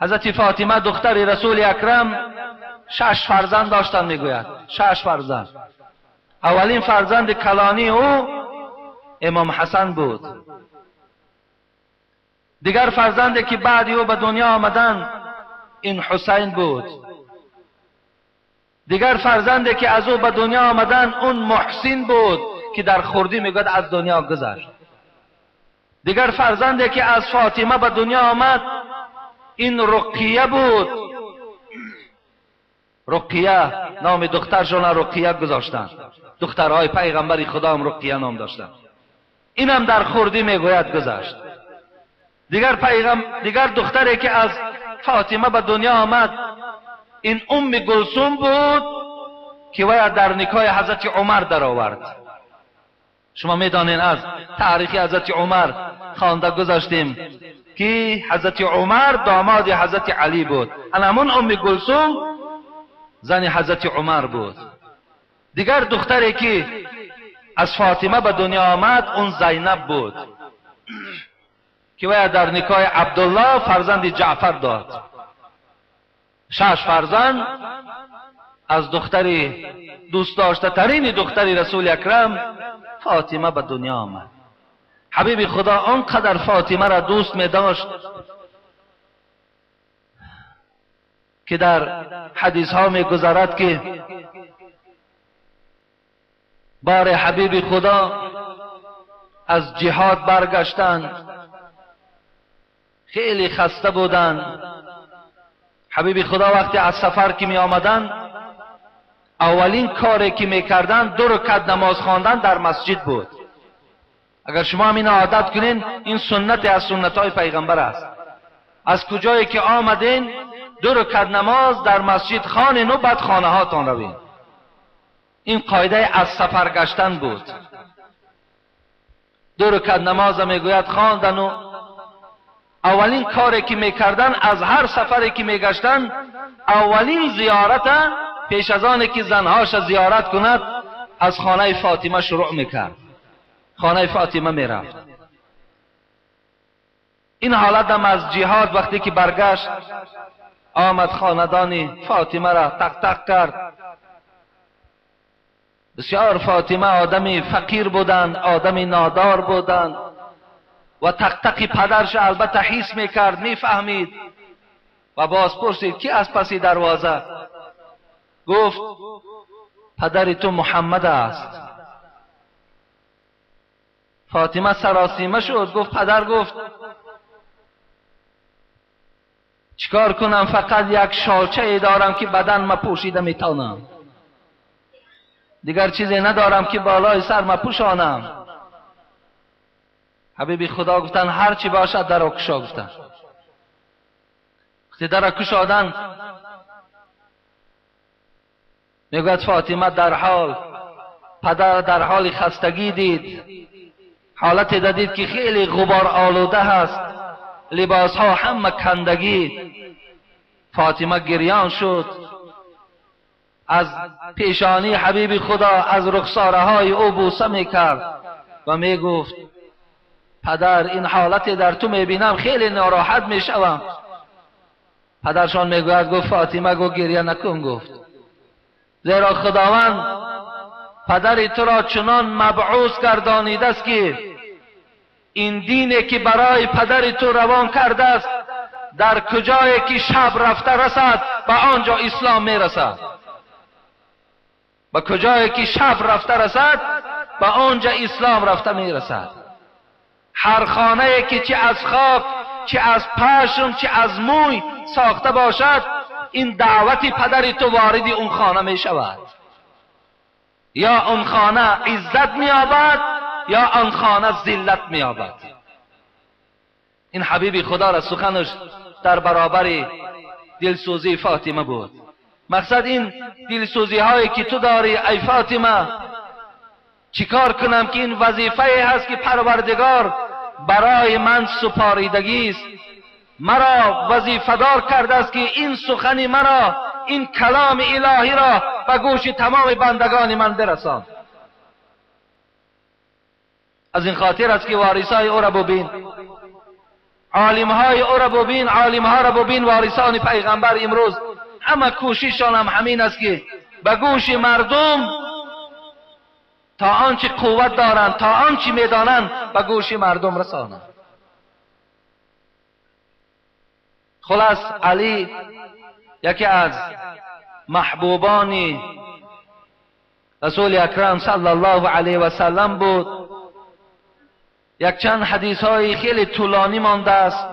حضرت فاطمه دختر رسول اکرم 6 فرزند داشتند، میگوید 6 فرزند. اولین فرزند کلانی او امام حسن بود. دیگر فرزندی که بعد او به دنیا آمدند این حسین بود. دیگر فرزندی که از او به دنیا آمدند اون محسن بود که در خردی میگوید از دنیا گذشت. دیگر فرزندی که از فاطمه به دنیا آمد این رقیه بود. رقیه نام دخترشان رقیه گذاشتند. دخترهای پیغمبر خدا هم رقیه نام داشتند. اینم در خردی میگوید گذشت. دیگر دختری که از فاطمه به دنیا آمد این ام گلثوم بود که وی در نکاح حضرت عمر در آورد. شما میدانین از تاریخ حضرت عمر خوانده گذاشتیم که حضرت عمر داماد حضرت علی بود. همون ام گلثوم زن حضرت عمر بود. دیگر دختری که از فاطمه به دنیا آمد اون زینب بود که وی در نکاح عبدالله فرزند جعفر داد. 6 فرزند از دختری دوست داشته ترین دختری رسول اکرم فاطمه به دنیا آمد. حبیب خدا آنقدر فاطمه را دوست می داشت که در حدیث ها می گذرد که بار حبیب خدا از جهاد برگشتند، خیلی خسته بودند. حبیب خدا وقتی از سفر که می آمدند اولین کاری که می کردند 2 رکعت نماز خواندن در مسجد بود. اگر شما هم این عادت کنین، این سنت از سنت های پیغمبر است. از کجایی که آمدین 2 رکعت نماز در مسجد خوانین و بعد خانه هاتان روین. این قاعده از سفر گشتن بود. 2 رکعت نماز میگوید خواندن و اولین کاری که میکردن از هر سفری که میگشتن اولین زیارت پیش از آن که زنهاش زیارت کند از خانه فاطمه شروع میکرد. خانه فاطمه میرفت. این حالت هم از جهاد وقتی که برگشت آمد خاندان فاطمه را تق تق کرد. بسیار فاطمه آدمی فقیر بودند، آدمی نادار بودند و تق تق پدرش البته حس میکرد، میفهمید و باز پرسید کی از پس دروازه؟ گفت پدر تو محمد است. فاطمه سراسیمه شد. گفت پدر، گفت چیکار کنم، فقط یک شالچه ای دارم که بدن ما پوشیده میتونم، دیگر چیزی ندارم که بالای سر ما پوشانم. حبیب خدا گفتن هر چی باشد در کشا. گفتن وقتی در کشادن میگوید فاطمه در حال پدر در حال خستگی دید، حالت دید که خیلی غبار آلوده هست، لباس ها همه کندگی. فاطمه گریان شد. از پیشانی حبیب خدا از رخساره های او بوسه میکرد و میگفت پدر این حالت در تو میبینم خیلی ناراحت میشوم. پدرشان میگوید، گفت فاطمه گفت گریه نکن، گفت زیرا خداوند پدر تو را چنان مبعوث گردانیده است که این دینی که برای پدر تو روان کرده است در کجایی که شب رفته رسد به آنجا اسلام میرسد. به کجایی که شب رفته رسد به آنجا اسلام رفته میرسد. هر خانه که چه از خاک چه از پشم چه از موی ساخته باشد این دعوت پدر تو وارد اون خانه می شود. یا اون خانه عزت می یابد یا آن خانه ذلت می یابد. این حبیب خدا را سخنش در برابر دلسوزی فاطمه بود. مقصد این دلسوزی هایی که تو داری ای فاطمه، چیکار کنم که این وظیفه هست که پروردگار برای من سپاریدگی است، مرا وظیفه دار کرده است که این سخن مرا، این کلام الهی را به گوش تمام بندگان من برسان. از این خاطر است که وارثای او را ببین، عالمهای او را ببین، عالمها را ببین، وارثان پیغمبر امروز همه کوششان هم همین است که به گوش مردم تا آنچه قوت دارند، تا آنچه میدانند به گوش مردم رسانند. خلاص علی یکی از محبوبان رسول اکرم صلی الله علیه و سلم بود. یک چند حدیث های خیلی طولانی مانده است،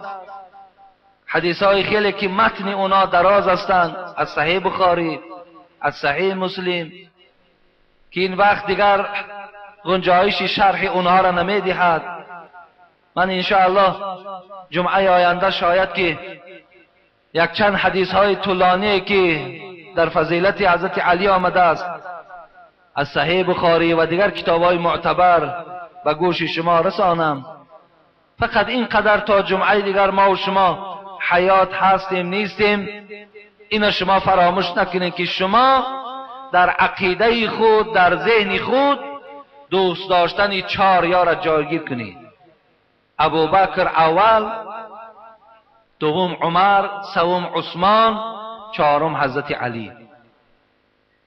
حدیث های خیلی که متن اونا دراز هستند، از صحیح بخاری، از صحیح مسلم، که این وقت دیگر گنجایش شرح اونها را نمیدهد. من انشاءالله جمعه آینده شاید که یک چند حدیث های طولانی که در فضیلت حضرت علی آمده است از صحیح بخاری و دیگر کتاب های معتبر به گوش شما رسانم. فقط اینقدر تا جمعه دیگر ما و شما حیات هستیم نیستیم، اینو شما فراموش نکنید که شما در عقیده خود، در ذهن خود دوست داشتن چهار یار جایگیر کنید. ابوبکر اول، دوم عمر، سوم عثمان، چهارم حضرت علی.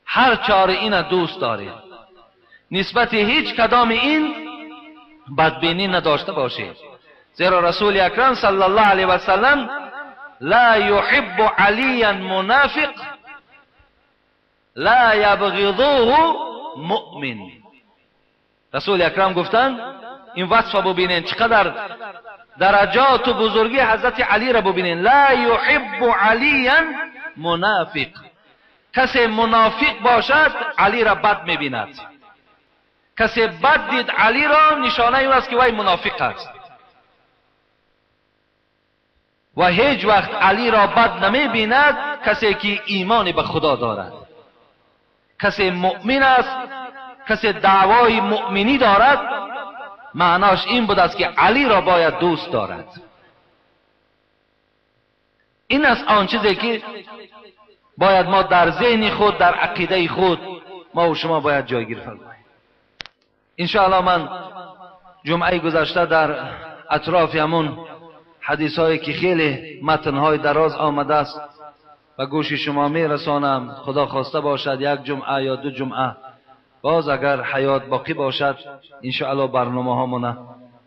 هر چهار اینا دوست دارید، نسبت هیچ کدام این بدبینی نداشته باشید، زیرا رسول اکرم صلی الله علیه و سلم لا يحب علیا منافق لا یبغضوه مؤمن. رسول اکرم گفتند این وصف ببینین چقدر درجات و بزرگی حضرت علی را ببینین. لا یحب علیا منافق، کسی منافق باشد علی را بد میبیند، کسی بد دید علی را نشانه او است که وی منافق است، و هیچ وقت علی را بد نمیبیند کسی که ایمان به خدا دارد، کسی مؤمن است، کسی دعوای مؤمنی دارد، معناش این بود است که علی را باید دوست دارد. این است آن چیزی که باید ما در ذهن خود، در عقیده خود ما و شما باید جایگیر فرماییم. انشاءالله من جمعه گذشته در اطراف همون حدیث هایی که خیلی متن های دراز آمده است و گوش شما می رسانم. خدا خواسته باشد یک جمعه یا دو جمعه باز اگر حیات باقی باشد انشاءالله برنامه هامونه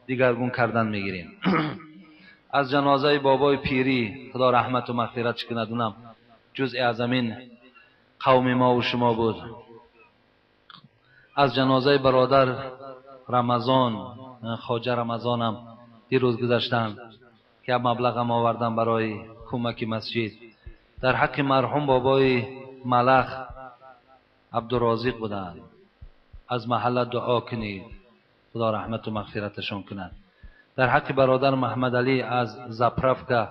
دیگرگون کردن میگیریم. از جنازه بابای پیری خدا رحمت و مغفرت کند، اونم جزء از همین قوم ما و شما بود. از جنازه برادر رمضان، خواجه رمضانم دیروز گذشتن که مبلغم آوردم برای کمک مسجد. در حق مرحوم بابای ملخ عبدالرازق بودند، از محله دعا کنید خدا رحمت و مغفرتشان کند. در حق برادر محمد علی از زپرفکا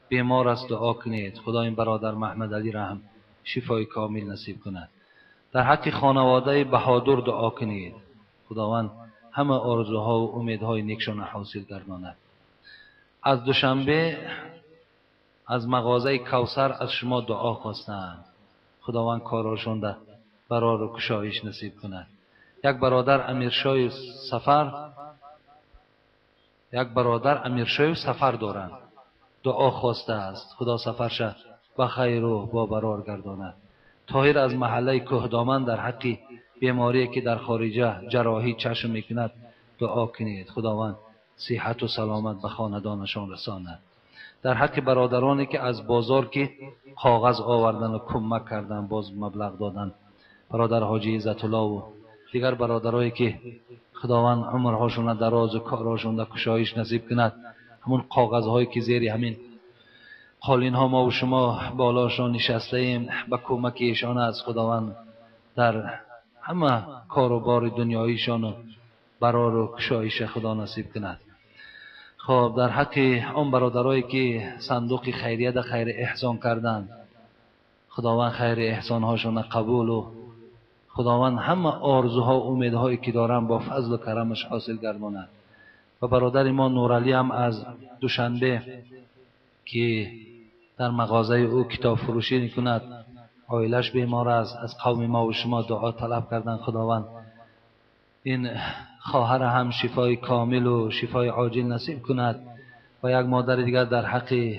بیمار است دعا کنید خدا این برادر محمد علی را هم شفای کامل نصیب کند. در حق خانواده بهادر دعا کنید خداوند همه آرزوها و امیدهای نیکشان حاصل گرداند. از دوشنبه از مغازه کوثر از شما دعا خواستند، خداوند کاراشون ده برار و کشایش نصیب کند. یک برادر امیرشای سفر، یک برادر امیرشای سفر دارند، دعا خواسته است خدا سفرش به خیر و با برار گرداند. طاهر از محله کهدامن در حق بیماری که در خارجه جراحی چشم میکند دعا کنید خداوند صحت و سلامت به خاندانشان رساند. در حق برادرانی که از بازار که کاغذ آوردن و کمک کردن باز مبلغ دادن، برادر حاجی عزت الله و دیگر برادرایی که خداوند عمرهاشون دراز و کارهاشون در کشایش نصیب کند، همون کاغذهایی که زیر همین قالین ها ما و شما بالاشان نشسته ایم به کمک ایشان از خداوند در همه کار و بار دنیاییشان و برار و کشایش خدا نصیب کند. خب در حق آن برادرایی که صندوق خیریه در خیر احسان کردند، خداوند خیر احسان هاشون قبول و خداوند همه آرزوها و امیدهایی که دارن با فضل و کرمش حاصل گرداند. و برادر ما نورعلی هم از دوشنبه که در مغازه او کتاب فروشی میکند، عائلش بیمار است، از قوم ما و شما دعا طلب کردن خداوند این خواهر هم شفای کامل و شفای عاجل نصیب کند. و یک مادر دیگر در حق